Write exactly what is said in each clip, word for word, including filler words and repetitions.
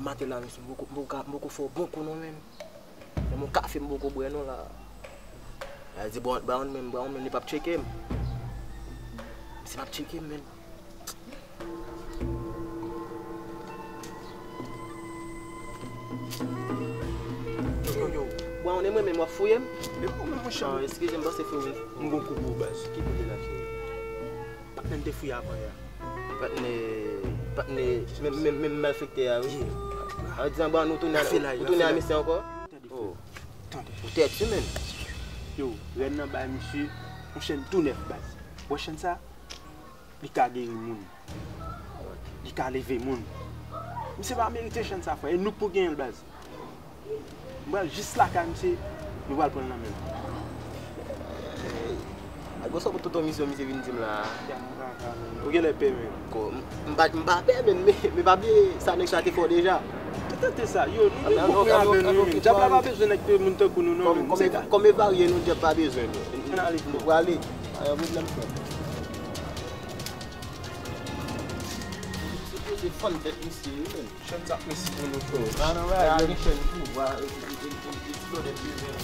Maten la, mesye, m poko, m poko, m poko fè w bon kou non, menm. Menm yon kafe m poko bwè non la. Sa di Brown, Brown menm, Brown menm, li p ap tcheke m. Misye p ap tcheke m, menm. Yo, yo, yo. Brown, e mwen menm w ap fouye m? E pou mwen, monchè. Ah, eskize m, pase fouye m. M gon kou pou w, baz. Ki kote la, cheri? Patnè n te fouye avan yè. Patnè, patnè, menm, menm, menm malfektè a, wi. Yeah. A di anba nou tounen, ou tounen a misye ankò? Tande, oh. Tande. Ou tèt, wi, menm. Yo, rèn nan bay misye yon chèn tou nèf, baz. Wè chèn sa? Li ka geri moun. Li ka leve moun. Misye pa merite chèn sa, frè. E nou k pou genyen l, baz. M pral jis lakay misye, nou pral pran l nan men l. A gwo sa pou tonton misyon misye vin di m la a. Ou genlè pè, men. Ko, m, m pa, m pa pè, men, men, men pa bliye sa nèg sa te fè w deja. Ki tante sa? Yo, nou gen pwoblèm avè nou, men. Dyab la pa bezwen nèg, moun tankou nou, non, men. Kòm, kòm e varye nou, dyab pa bezwen nou. Nou prale. Pa gen pwoblèm, frè. Sipoze fann tèt misye, wi, men. Chèn sa ap mesi pou nou, frè. Ba nou bay, gen chèn tou, ba, e, e, e, e, e, ti blòdè pi zen.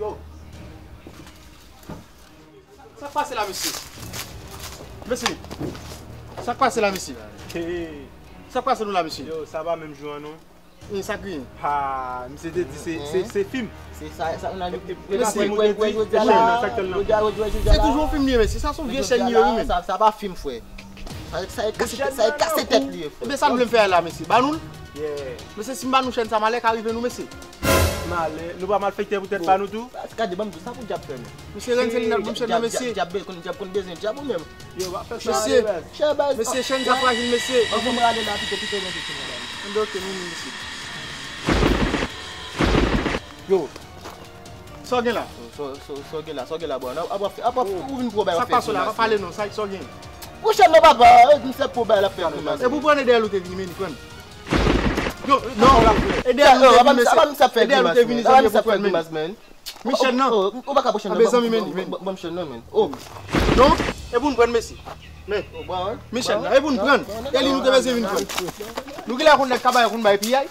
Yo! Sa k pase la, mesye? Mesye, sa k pase la, mesye? Hey. Sa k pase nou la, mesye? Yo, sa pa menm jou an, non. E sa k gen? Ha, misye te di se, se, se fim. Se sa, sa, nan, e, e, e, mesye, mwen, mwen, mwen, jodi a la, jodi a, jodi a, jodi a, se toujou yon fim li ye, mesye. Sa se yon vye chèn li ye, wi, men. Sa, sa pa fim, frè. Sa, sa e kase, sa e kase tèt li ye, frè. Ebyen, sa n vle m fè a la, mesye? Ba nou l? Yeah. Mesye, si m ba nou chèn sa, malè ka rive nou, mesye. Malè, nou pa malfektè pou tèt pa nou tou? Bon, gade, ban m di w, sa pou dyab fè nou? Mesye, Renn se li n ap ban m chèn nan, mesye. Dyab, dyab, dyab konn, dyab konn bezwen dyab ou menm? Yo, pa fè sa, mesye. Mesye, chèn sa frajil, mesye. Ann fè m rale la pito, pito, pito, pito. Ann, ok, nou, nou, mesye. Yo. Sa w gen la? Sa, sa, sa w gen la, sa w gen la, bro? Apa, apa, ou vin pou bay. Sa k pase la? Pa pale non, sa, sa w gen? Ou chèn nan, papa, misye pou bay la fè grimas. E pou pran e dèyè l ou te vini, men, pran. Yo, non, e dèyè l ou te vini, mesye. E dèyè l ou te vini, zanmi, pou pran, men. Men chèn nan. Ou pa ka pran chèn nan. Anben, zanmi, men, men. Ban m chèn nan, men. Oh. Non, e pou n pran, mesye. Men. Men chèn nan, e pou n pran. E li nou te bezwen vin pran. Nou genlè konn nèg kabay konn bay piyay.